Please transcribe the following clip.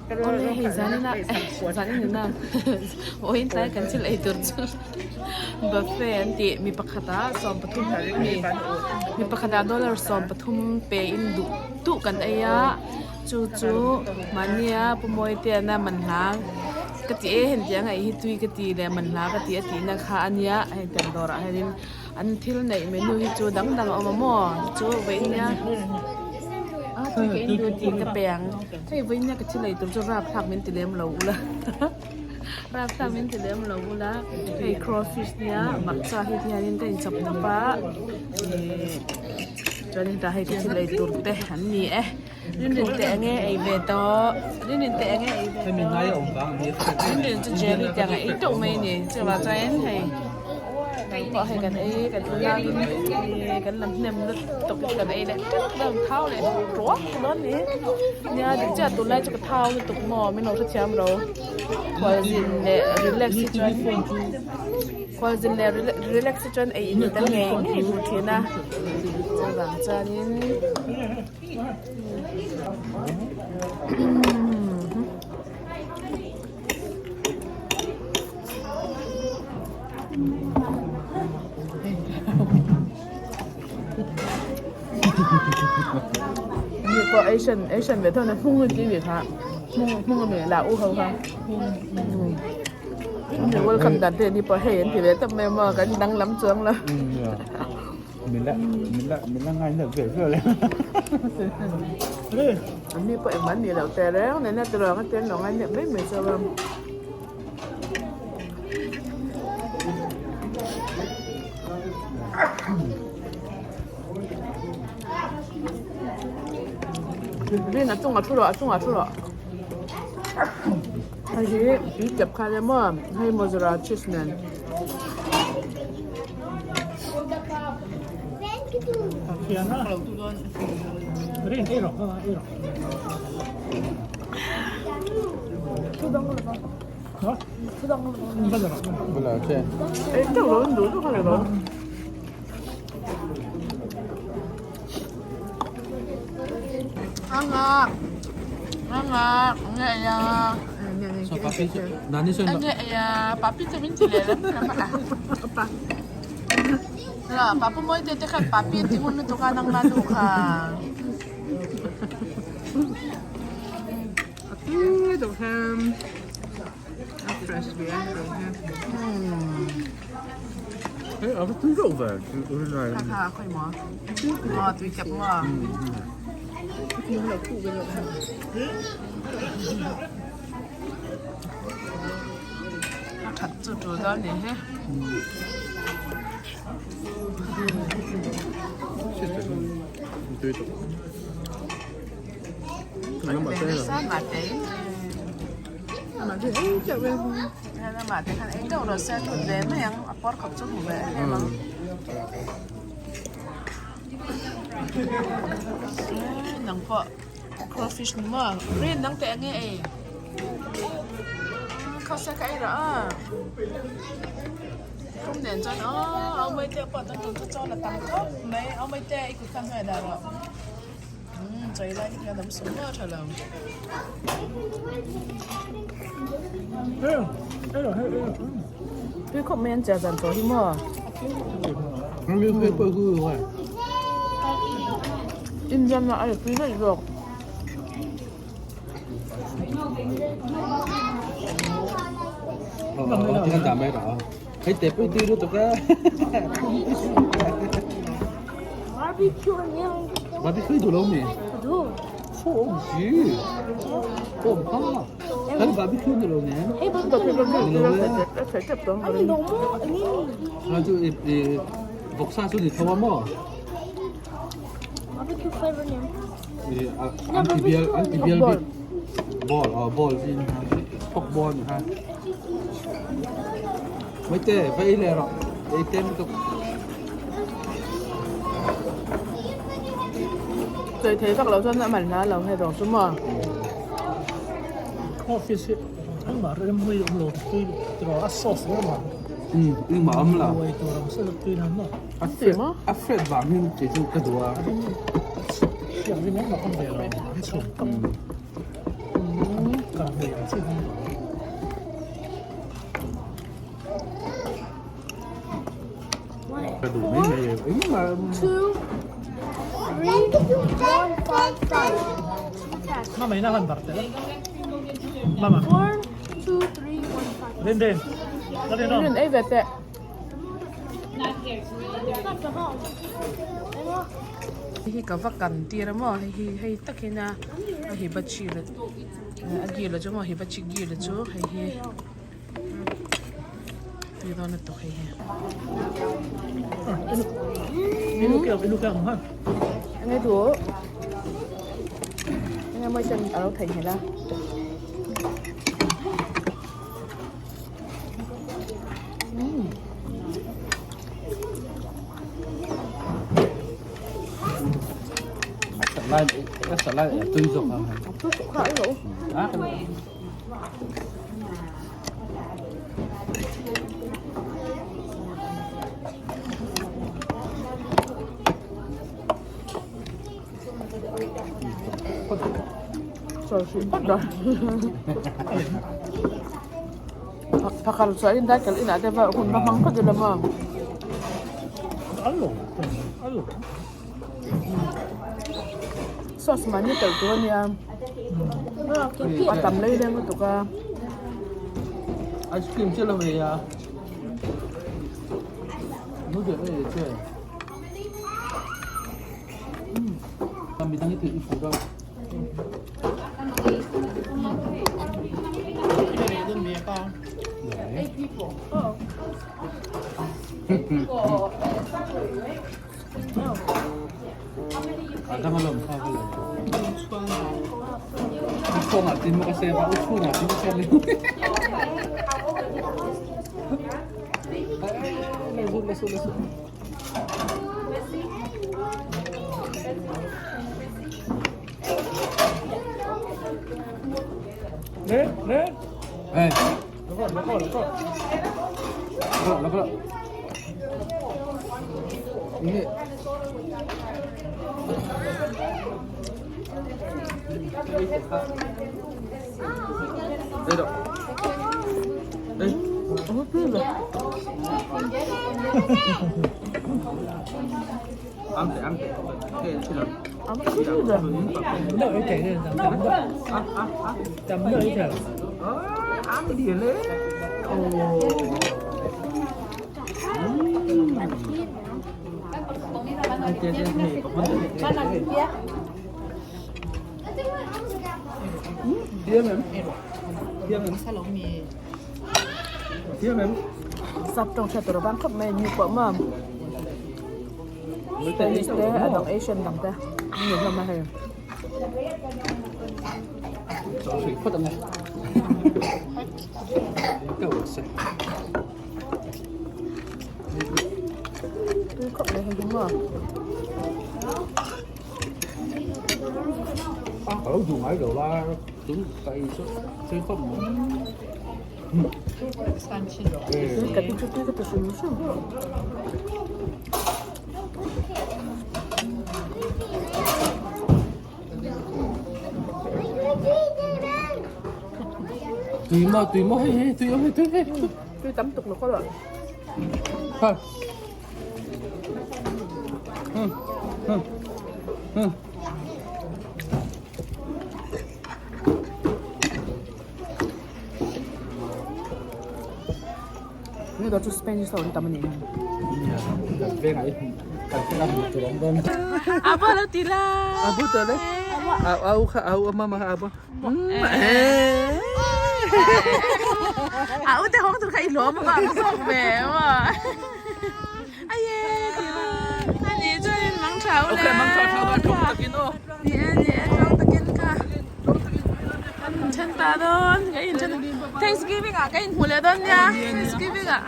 Awle hei zanin a zanin in a vawiin tlai kan thil ei tur chu buffet an tih mi pakhatah 13 mi mi pakhatah dollar 13 pe in duh duh kan ei a chu chu mahnia pu Mawiteana man hla ka ti e heng tiang a ei hi tui ka ti leh man hla ka ti a tihna kha a nia heng tiang dawrah hianin An thil neih menu hi chu dang dang a awm a maw chu vawiin nia a tui ka in duh tih ka pe ang hei vawiin nia ka thil ei tur chu rapthlak min ti lem lo ula rapthlak min ti lem lo ula hei crawfish nia makcha hi hianin ka inchawp tawp a ihh chuan hetah hei ka thil ei tur te an ni e rinrin te enge ei ve tawh rinrin te enge ei ve tawh rinrin chu jelly te ang a ei teuh mai a ni chuvang chuan hei kan pawh hei kan ei kan unauin kan la hnem lutuk kan ei leh teuh dawn thau leh tuak dawn a ni nia dik chiah tunlai chu ka thau lutuk maw min lo hrethiam lo khualzin leh relax hi chuan khualzin leh relax hi chuan ei in tel ngei ngei tur thin a chuvang chuanin. Mi pawh Asian Asian ve thawna hmung a ti ve kha hmung hmung a mi la u ho kha mi welcome dan te ni pawh hei an ti ve tawp mai a maw kan danglam chuang lo. Min la min la min la ngai nalh ve ve le. An ni pawh engmah an nih loh teh reng nen a tiraw ka ti an lo ngai nep mai mai chauh a. Rin a chungah thu rawh a chungah thu rawh. Hei hi tui tep kha nia maw hei mozzarella cheese nen. Pa pu mawi te te khan papi an ti ngun lutuk a nangma nu kha. A tui deuh hian a fresh ve a deuh hian. Hei a va tui deuh ve Kha kha khawi maw? Aw tui tep maw? A that chu tul dawn nih hi. Nang pawh crawfish ni maw rin nang teh ange ei khawsa ka ei rawh a. Tum nen chuan aw au mai te pawh tan tum chu chaw la tam khawp mai au mai te i kut khan hnuai dah rawh umm chawi lai hi khian awm sum maw tha lo. Tui khawp mai an chiah zan tawh hi maw. Inzamna a ri pui daih zawk. An ti bial an ti bial bik ball aw ball zin pork ball ni kha mai te va ei leh rawh ei tlem lutuk. Sawi thei vak lo chuan a man hla lo hei dawr chu maw. Office hi engmah rem mui awm lo tui tiraw a sauce ber mah. Um engmah awm lo. Buai tur ang se tui nan maw. A fat a fat vang hian kei chu ka duh a. Mama ina han bar tel Mama. Rin rin. Rin Rin ei ve teh. Hei hi ka va kan tir a maw hei hi hei takin a a hibachi la a gi la chu maw hibachi gi la chu hei hi tui dawn lutuk hei hi. Enge duh enge mawi sen a lo theihnghilh a. Pakhat chuan in dai kalh inah te va hun va hmang phawt ila maw. Sauce mahni telh tur ania a tam lei leng lutuk a. Ice cream chiah lo ei a. Noodle ei che. Midang hi thei i fu deuh. Sap tawng hriat tur a vang khawp mai a ni pawh maw Spanish te a dang Asian dang te an ni hlawm a hei. Tui khawp mai hei hi maw. Ka ti chu tui ka ti hrim hrim. Tui maw tui maw hei hei tui hei tui hei. Tui tam tuk lo khaw lo. Kha. Ni dawr chu Spanish ho an tam a ni. Abo lo ti la. Abo ta le. Au kha au mama kha abo. Au te hong tur kha i lawm a ka zawk ve maw. Aye ti la. Ani chuan mang thau le. Okay mang thau thau ka thong takin aw. Ni e ni e thong takin kha. Kan then ta dawn ka in then Thanksgiving ah ka in hmu leh dawn nia Thanksgiving ah.